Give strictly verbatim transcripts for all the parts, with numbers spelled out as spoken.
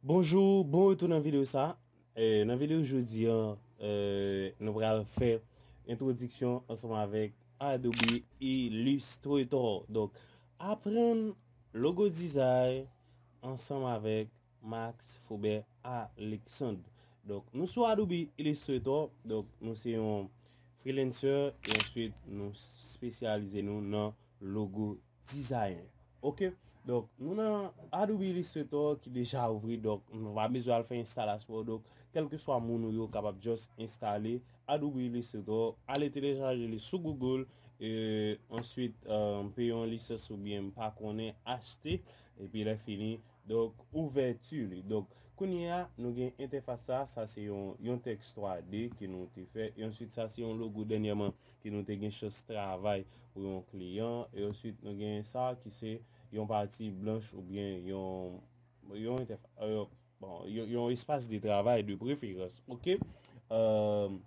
Bonjou, bon retou nan videyo sa. Eh, nan videyo jodi an, eh, nou pral fè entwodiksyon ansanm avèk Adobe Illustrator. Donk, aprann logo design ansanm avèk Max Faubert Alexandre. Donk, nou sou Adobe Illustrator. Donk, nou se yon freelancer e answit nou espesyalize nou nan logo design. Ok? Donk, nou nan Adobe Illustrator ki deja ouvri, donk nou pa bezwen al fè enstalasyon. Donk, kèlkeswa moun ou yo kapab just enstale Adobe Illustrator, ale telechaje li sou Google, e answit, eh, peye yon lisans oubyen m pa konnen achte, epi lè fini, donk, ouvèti li. Donk, kounye a, nou gen entèfas sa, sa se yon, yon tèks twa D ke nou te fè, e answit sa se yon logo dènyèman ke nou te gen chans travay pou yon kliyan, e answit nou gen sa ki se yon pati blanch oubyen yon, yon entèfas, eh, bon, yon, yon espas de travay de preferans, ok? Eh,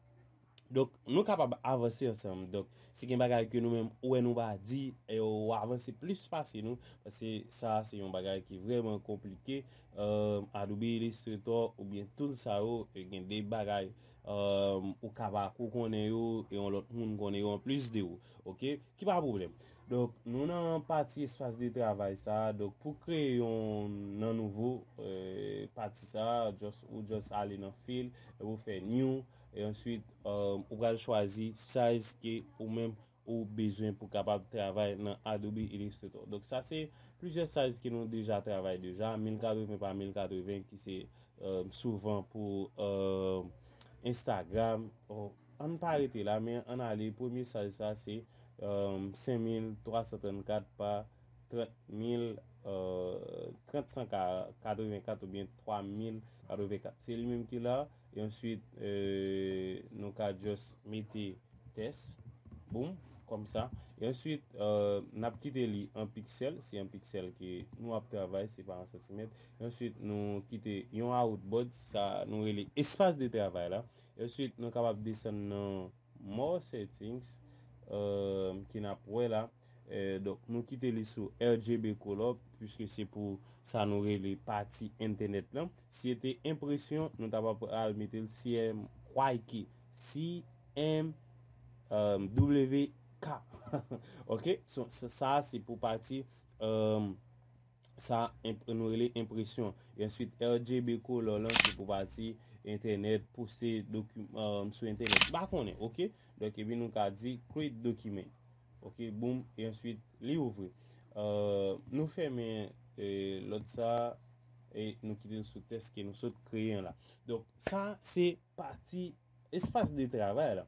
donk, nou kapab avanse ansanm. Donk, si gen bagay ke nou menm ou wè nou pa di, e ou avanse plis pase nou, paske sa se yon bagay ki vrèman konplike. Eh, Adobe Illustrator oubyen tool sa yo, e gen de bagay, eh, ou ka pa ko konnen yo, e yon lòt moun konnen yo anplis de ou, ok? Ki pa pwoblèm. Donk, nou nan pati espas de travay sa. Donk, pou kreye yon nan nouvo, eh, pati sa, just, ou just ale nan fil, e ou fè new, e answit, eh, ou pral chwazi size ke ou menm ou bezwen pou kapab travay nan Adobe Illustrator. Donk, sa se plizyè size ke nou deja travay deja, mil katreven pa mil katreven ki se, eh, souvan pou, eh, Instagram. Oh, ann pa rete la, men ann ale. Premye size sa se, eh, senk mil twa san trannkat pa trant mil, eh, trant san katrevenkat oubyen twa mil katrevenkat. Se li menm ki la. E answit, eh, nou ka just mete tès. Boom, kòmsa. E answit, eh, n ap kite li an piksèl. Se an piksèl ke nou ap travay, se pa an santimèt. E answit, nou kite yon artboard, sa nou rele espas de travay la. E answit, nou kapab desann nan More Settings, eh, ke n ap wè la. Eh, donk, nou kite li sou R G B Color, puiske se pou sa nou rele pati entènèt lan. Si se te enpresyon, nou ta pral mete l C M Y K, C M W K. Ok? So, sa, sa se pou pati, eh, sa enp-, nou rele enpresyon. E answit, R G B Color lan, se pou pati entènèt, poste doki-, eh, sou entènèt. M pa konnen, ok? Donk, epi nou ka di create document. Ok, boom, e answit, li ouvri. Eh, nou fèmen, eh, lòt sa, e nou kite l sou tèks ke nou sot kreye an la. Donk, sa se pati espas de travay la.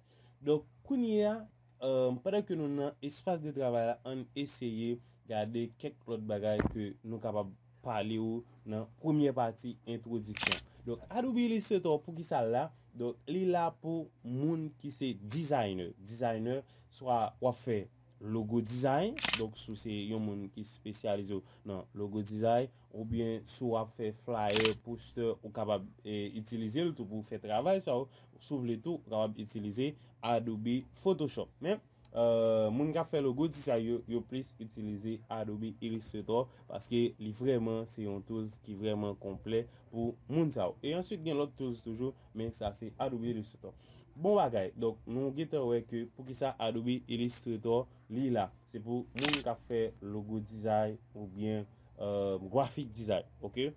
Donk, kounye a, eh, pandan ke nou nan espas de travay la, ann eseye gade kèk lòt bagay ke nou kapab pale ou nan premyè pati entwodiksyon. Donk, Adobe Illustrator, poukisa l la? Donk, li la pou moun ki se designer. Designer, swa w ap fè logo design, donk, si w se yon moun ki espesyalize w nan logo design, oubyen si w ap fè flyer, poster, ou kapab, eh, itilize l tou pou fè travay sa yo. Si w vle tou, ou kapab itilize Adobe Photoshop. Men, eh, moun k ap fè logo design yo, yo plis itilize Adobe Illustrator, paske li vrèman se yon tools ki vrèman konplè pou moun sa yo. E answit, gen lòt tools toujou, men sa se Adobe Illustrator. Bon bagay. Donk, nou gentan wè ke poukisa Adobe Illustrator li la. Se pou moun k ap fè logo design oubyen, eh, graphic design, ok?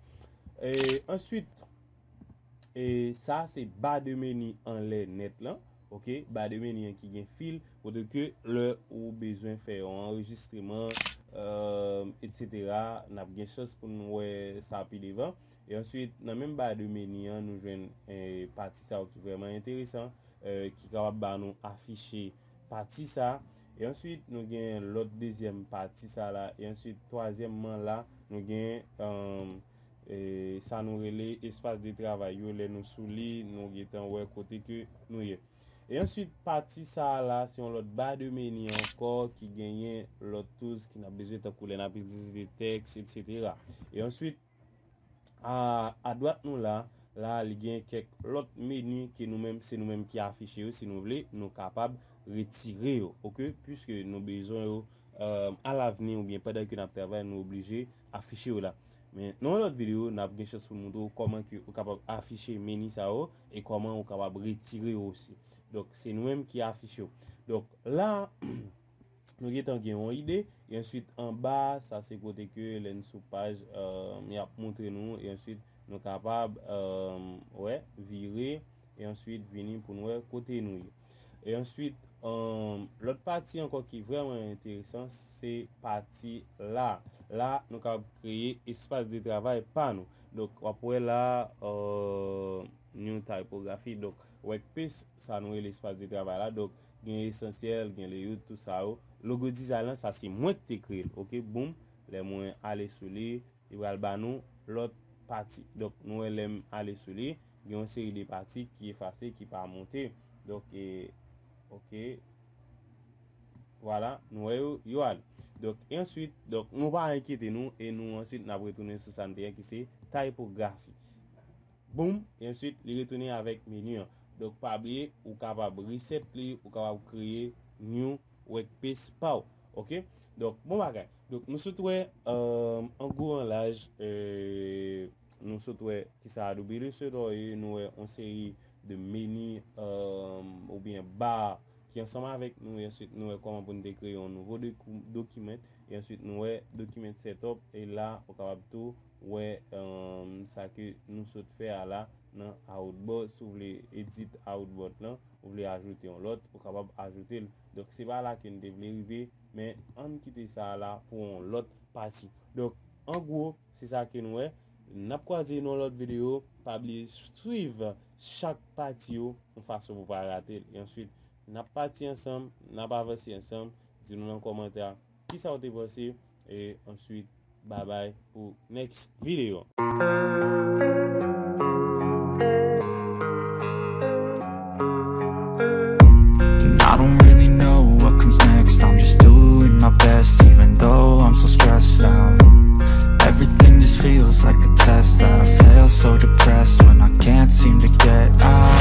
E answit, e sa se ba de meni anlè nèt lan, ok? Ba de meni an ki gen fil, kote ke lè ou bezwen fè yon anrejistreman, eh, etsetera, n ap gen chans pou n wè sa pi devan. E answit, nan menm ba de meni an, nou jwenn, eh, pati sa yo ki vrèman enteresan, eh, ki kapab ba nou afiche pati sa. E answit, nou gen lòt dezyèm pati sa la. E answit, twazyèmman la, nou gen, eh, eh, sa nou rele espas de travay yo. Lè nou sou li, nou gentan wè kote ke nou ye. E answit, pati sa a la, se yon lòt ba de meni ankò ki genyen lòt tools ki n ap bezwen, tankou lè n ap itilize tèks, etsetera. E answit, a, adwat nou la, la, li gen kèk lòt meni ke nou menm, se nou menm ki afiche yo, si nou vle, nou kapab retire yo, ok? Piske nou bezwen yo, eh, alavni oubyen pandan ke n ap travay, nou oblije afiche yo la. Men nan yon lòt videyo, n ap gen chans pou n montre w kòman ke ou kapab afiche meni sa yo e kòman ou kapab retire yo osi. Donk, se nou menm ki afiche yo. Donk, la, nou gentan gen yon ide. E answit, anba, sa se kote ke lè n sou paj, euh, y ap montre nou. E answit, nou kapab, euh, wè, vire. E answit, vini pou n wè kote nou ye. E answit, euh, lòt pati ankò ki vrèman enteresan, se pati la. La, nou kapab kreye espas de travay pa nou. Donk, w ap wè la, euh, New Typography. Donk, Workspace, sa nou rele espas de travay la. Donk, gen esansyèl, gen layout, tout sa yo. Logo design lan, sa se mwen ki te kreye l, oke? Boom, lè mwen ale sou li, li pral ba nou lòt pati. Donk, nou wè lè m ale sou li, gen yon seri de pati ki efase, ki pa monte. Donk, e, oke. Vwala, nou wè yo, yo ale. Donk, e answit, donk, nou pa enkyete nou, e nou answit, n ap retounen sou sa n te ye, ki se typography. Boom, e answit, li retounen avèk meni an. Donk, pa bliye, ou kapab reset li, ou kapab kreye new workspace pa w. Oke? Donk, bon bagay. Donk, nou sot wè, euh, an gwo an laj, euh, nou sot wè ki sa W S O ye, nou wè yon seri de meni, euh, oubyen ba ki ansanm avèk nou, e answit nou wè kòman pou n te kreye yon nouvo doku-, document, e answit nou wè document setup, e la ou kapab tou wè, euh, sa ke nou sot fè a la nan artboard. Si w vle edit artboard lan, ou vle ajoute yon lòt, ou kapab ajoute l. Donk, se pa la ke n te vle rive, men ann kite sa a la pou yon lòt pati. Donk, an gwo, se sa ke nou wè. N ap kwaze nan lòt videyo. Pa bliye swiv chak pati yo yon fason pou w pa rate l. E answit, n ap pati ansanm, n ap avanse ansanm. Di nou nan kòmantè kisa w te panse. E answit, bye bye pou next videyo. And I don't really know what comes next. I'm just doing my best, even though I'm so stressed out. Everything just feels like a test that I fail, so depressed when I can't seem to get out.